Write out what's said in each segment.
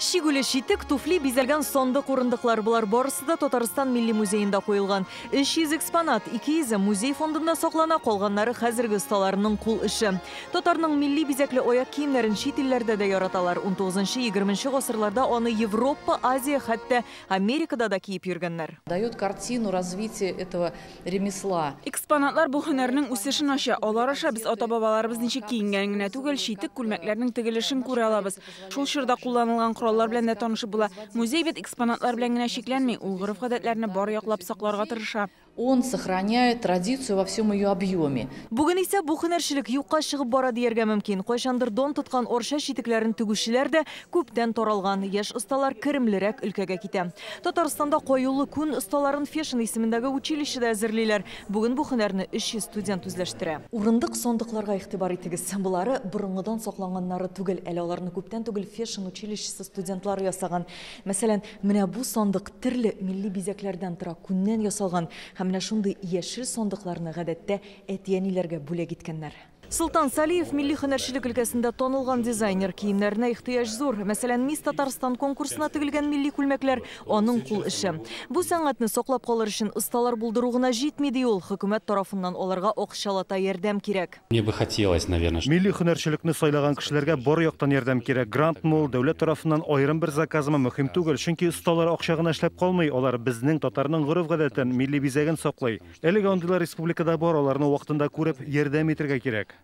Чигүле читек, туфли, бизәлгән сандык, урындыклар — болар барысы да Татарстан Милли музеенда куелган. 300 экспонат, 200-е музей фондында саклана, калганнары хәзерге осталарның кул эше. Татарның милли бизәкле аяк киемнәрен чит илләрдә дә яраталар. 19-20 гасырларда аны Европа, Азия, хәтта Америкада да киеп йөргәннәр. Дает картину развития этого ремесла. Экспонатлар бу һөнәрнең үсешен ача. Алар аша без ата-бабаларыбыз ничек киенгәнен генә түгел, читек, күлмәкләрнең тегелешен күрә алабыз. Шул чорда кулланылган кораллар белән дә танышып була. Музей бит экспонатлар белән генә чикләнми, ул гореф-гадәтләрне бар яклап сакларга тырыша. Он сохраняет традицию во всем ее объеме. Бүген исә бу һөнәрчелек юкка чыгып бара дияргә мөмкин. Кайчандыр дан тоткан Арча читекләрен тегүчеләр дә күптән таралган. Яшь осталар керемлерәк өлкәгә китә. Татарстанда каюлы күн осталарын Фешин исемендәге училищеда әзерлиләр. Бүген бу һөнәрне 300 студент үзләштерә. Урындык, сандыкларга игътибар итегез. Болары борынгыдан сакланганнары түгел. Әле аларны күптән түгел Фешин училищесы студентлары ясаган. Мәсәлән, менә бу сандык төрле милли бизәкләрдән тора, күннән ясалган. Һәм менә шундый яшел сандыкларны гадәттә әти-әниләргә бүләк иткәннәр. Солтан Салиев — милли һөнәрчелек өлкәсендә танылган дизайнер. Киемнәренә ихтыяҗ зур. Мәсәлән, Мисс Татарстан конкурсына тегелгән милли күлмәкләр — аның кул эше. Бу сәнгатьне саклап калыр өчен осталар булдыру гына җитми, ди ул. Хөкүмәт тарафыннан аларга акчалата ярдәм кирәк. Мне бы хотелось, наверное, Милли һөнәрчелекне сайлаган кешеләргә бар яктан ярдәм кирәк. Грантмы ул, дәүләт тарафыннан аерым бер заказмы, мөһим түгел. Чөнки осталар акча гына эшләп калмый, алар безнең татарның гореф-гадәтен, милли бизәген саклый. Әлегә андыйлар республикада бар, аларны вакытында күреп, ярдәм итәргә кирәк.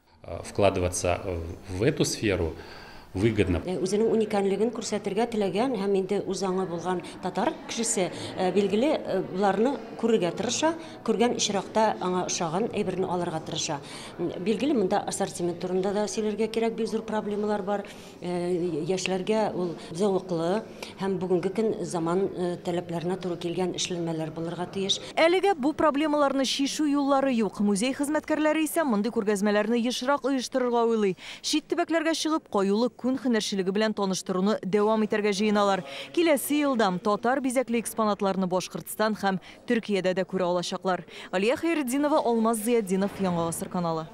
Вкладываться в эту сферу выгодно. Үзенең уникальлеген күрсәтергә теләгән һәм инде үз аңы булган татар кешесе, билгеле, боларны күрергә тырыша, күргән очракта аңа ошаган әйберне алырга тырыша. Билгеле, монда ассортимент турында да сөйләргә кирәк, бик зур проблемалар бар. Яшьләргә ул зәвыклы һәм бүгенге көн заман таләпләренә туры килгән эшләнмәләр булырга тиеш. Әлегә бу проблемаларны чишү юллары юк. Музей хезмәткәрләре исә мондый күргәзмәләрне ешрак оештырырга уйлый. Чит төбәкләргә чыгып, каюлы күн һөнәрчелеге белән таныштыруны дәвам итәргә җыеналар. Киләсе елда татар бизәкле экспонатларны Башкортстан һәм Төркиядә дә күрә алачаклар. Алия Хәйретдинова, Алмаз Зыятдинов, Яңа Гасыр каналы.